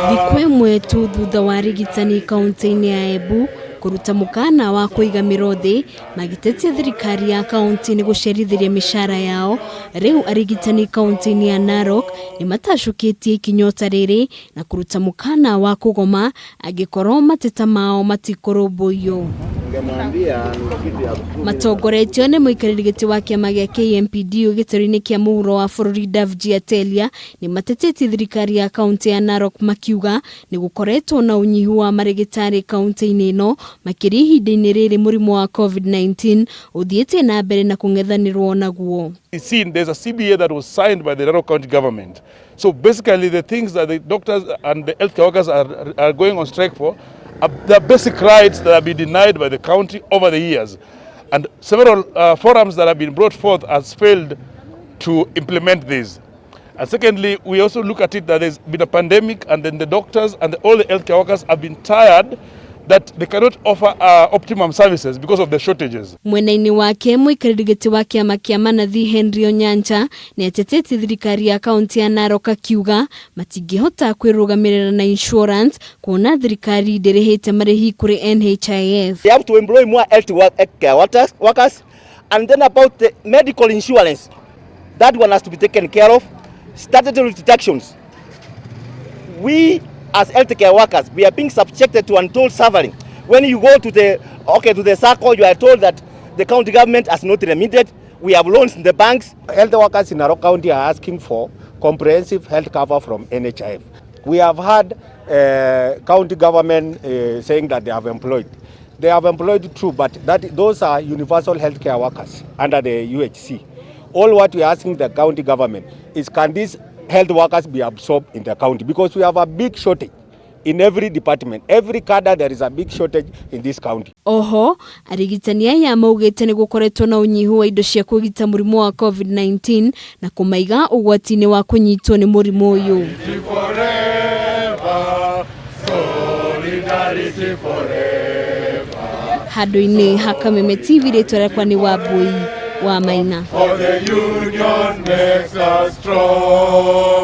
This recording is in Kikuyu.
Thikũ ĩmwe tu thutha wa arigitani kaunti-inĩ ya Embu kũruta mũkana wa kũiga mĩro thĩ magĩtetia thirikari ya kaunti nĩ gũcerithĩria mĩcara yao, rĩu arigitani kaunti-inĩ ya Narok nĩ matacũkĩtie ikinya ta rĩrĩ na kũruta mũkana wa kũgoma angĩkorwo mateta mao matikũrũmbũiyo. Matongoretio nĩ mũikarĩri gĩtĩ wa kĩama gĩa KMPDU gĩtarũ-inĩ kĩa mũhuro wa bũrũri Davji Atelia, nĩ matetetie thirikari ya kaunti ya Narok makiuga nĩ gũkoretwo na ũnyihu wa marĩgĩtarĩ kaunti-inĩ ĩno, makĩria ihinda-inĩ rĩrĩ mũrimũ wa COVID-19 ũthiĩte na mbere na kũng'ethanĩrwo naguo. Seen there's a CBA that was signed by the Narok County government. So basically the things that the doctors and the healthcare workers are going on strike for are the basic rights that have been denied by the county over the years. And several forums that have been brought forth has failed to implement this. And secondly, we also look at it that there's been a pandemic, and then the doctors and all the healthcare workers have been tired that they cannot offer optimum services because of the shortages. Mwena-inĩ wake, mũikarĩri gĩtĩ wa kĩama kĩa manathi Henry Onyancha nĩ atetetie thirikari ya kaunti ya Narok akiuga matingĩhota kwĩrũgamĩrĩra na insurance kuona thirikari ndĩrĩhĩte marĩhi kũrĩ NHIF. They have to employ more health care workers. And then about the medical insurance, that one has to be taken care of. Statutory deductions. We as healthcare workers, we are being subjected to untold suffering. When you go to the circle, you are told that the county government has not remitted. We have loans in the banks. Health workers in Narok County are asking for comprehensive health cover from NHIF. We have had county government saying that they have employed. They have employed, true, but those are universal healthcare workers under the UHC. All what we are asking the county government is, can these health workers be absorbed in the county? Because we have a big shortage in every department. Every cadre, there is a big shortage in this county. Oho arigitani aya maugĩte nĩ gũkoretwo na ũnyihu wa indo cia kũgita mũrimũ wa COVID-19 na kũmaiga ũgwati-inĩ wa kũnyitwo nĩ mũrimũ ũyũ. Forever, solidarity forever. Handũ-inĩ ha Kameme TV, rĩtwa rĩakwa nĩ Wambui wa Maina. For the union makes us strong.